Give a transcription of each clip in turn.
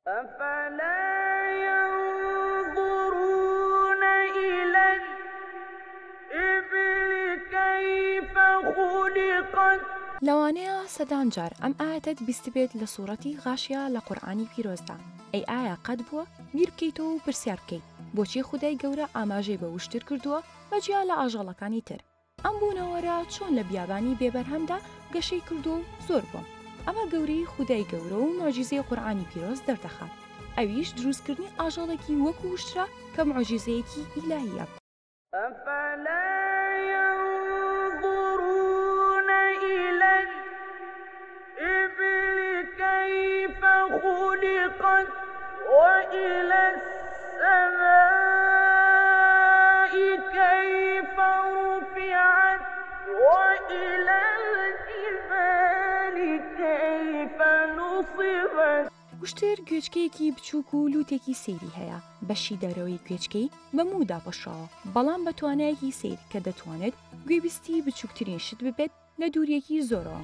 افلا ینظرون الی الابل کیف خلقت. لەوانەیە سەدان جار ئەم ئایەتەت بیستبێت لە سوڕەتی غاشیە لە قورئانی پیرۆزدا، ئەی ئایا قەت بووە بیر بکەیتەوە و پرسیار بکەیت بۆچی خودای گەورە ئاماژەی بە وشتر کردووە بە جیا لە ئاژەڵەکانی تر؟ ئەم بوونەوەرە چۆن لە بیابانی بێ بەرهەمدا گەشەی کردووە و زۆر بووە؟ ئەمە گەورەیی خودای گەورە و موعجیزەی قورئانی پیرۆز دەردەخات، ئەویش دروستکردنی ئاژەڵێکی وەکو وشترە کە موعجیزەیەکی ئیلاهییە. افلا ينظرون الى الابل كيف خلقت والى السماء كيف رفعت والى الجبال كيف نصبت. وشتر گوێچکەیەکی بچووک و لووتێکی سەیری هەیە، بەشی دەرەوەی گوێچکەی بە موو داپۆشراوە، بەڵام بە توانایەکی سەیر کە دەتوانێت گوێبیستی بچووکترین شت ببێت لە دوورییەکی زۆرەوە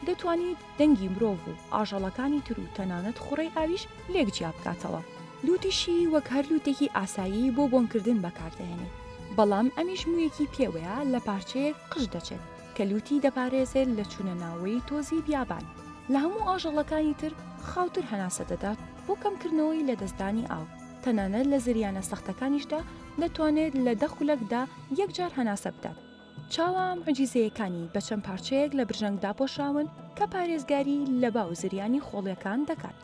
دەتوانیت دەنگی مرۆڤ و ئاژەڵەکانی تر و تەنانەت خوڕەی ئاویش لێک جیا بکاتەوە. لووتیشی وەک هەر لووتێکی ئاسایی بۆ بۆنکردن بەکاردەهێنێت، بەڵام ئەمیش موویەکی پێوەیە لە پارچەیەک قژ دەچێت کە لووتی دەپارێزێت لە چوونە ناوەی تۆزی بیابان. لە هەموو ئاژەڵەکانی تر خاوتر هەناسە دەدات بۆ کەمکردنەوەی لەدەستدانی ئاو، تەنانەت لە زریانە سەختەکانیشدا دەتوانێت لە دە خولەکدا یەک جار هەناسە بدات. چاوە موعجیزەیەکانی بە چەند پارچەیەک لە برژانگ داپۆشراون کە پارێزگاری لە با و زریانی خۆڵیەکان دەکات.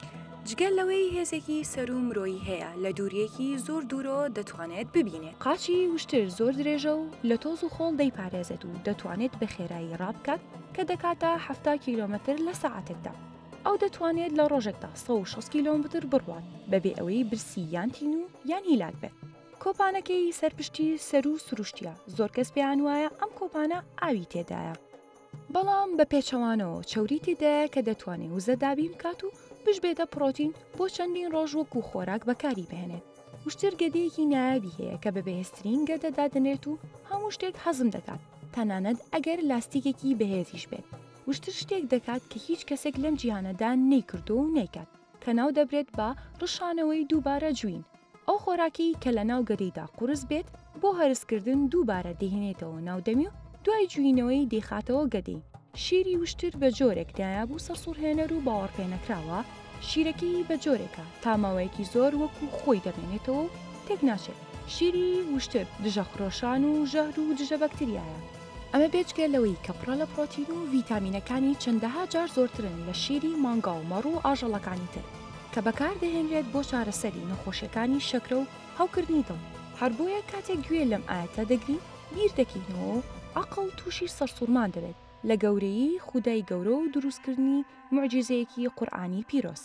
جگە لەوەی هێزێکی سەروو مرۆیی هەیە لە دووریەکی زۆر دوورەوە دەتوانێت ببینێت. قاچی وشتر زۆر درێژە و لە تۆز و خۆڵ دەیپارێزێت و دەتوانێت بە خێرایی ڕابکات کە دەکاتە 70 کیلۆمەتر لە سەعاتێکدا. ئەو دەتوانێت لە ڕۆژێکدا 160 کیلۆمتر بڕوات بەبێ ئەوەی برسی یان تینوو یان هیلاک بێت. کۆپانەکەی سەر پشتی سەروو سروشتیە، زۆر کەس پێیان وایە ئەم کۆپانە ئاوی تێدایە، بەڵام بە پێچەوانەوە چەوری تێدایە کە دەتوانێت وزە دابین بکات و بشبێتە پڕۆتین بۆ چەندین ڕۆژ وەکو خۆراک بەکاری بهێنێت. وشتر گەدەیەکی نایابی هەیە کە بە بەهێزترین گەدە دادەنرێت و هەموو شتێک هەزم دەکات، تەنانەت ئەگەر لاستیکێکی بەهێزیش بێت. وشتر شتێک دەکات کە هیچ کەسێک لەم جیهانەدا نەیکردووە و نایکات، کە ناودەبرێت بە ڕشانەوەی دووبارە جوین. ئەو خۆراکەی کە لە ناو گەدەیدا قورس بێت بۆ هەرسکردن دووبارە دەیهێنێتەوە ناو دەمی و دوای جوینەوەی دەیخاتەوە گەدەی. شیری وشتر بە جۆرێک نایاب و سەرسوڕهێنەر و باوەڕپێنەکراوە، شیرەکەی بە جۆرێکە تا ماوەیەکی زۆر وەکو خۆی دەمێنێتەوە و تێکناچێت. شیری وشتر دژە خرۆشان و ژەهر و دژە بەکتریایە. ئەمە بێجگە لەوەی کە پڕە لە پڕۆتین و ڤیتامینەکانی چەندەها جار زۆرترن لە شیری مانگا و مەڕ و ئاژەڵەکانی تر کە بەکاردەهێنرێت بۆ چارەسەری نەخۆشیەکانی شەکرە و هەوکردنی دڵ، هەر بۆیە کاتێک گوێ لەم ئایەتە دەگرین بیر دەکەینەوە و عەقڵ تووشی سەرسوڕمان دەبێت لە گەورەیی خودای گەورە و دروستکردنی موعجیزەیەکی قورئانی پیرۆز.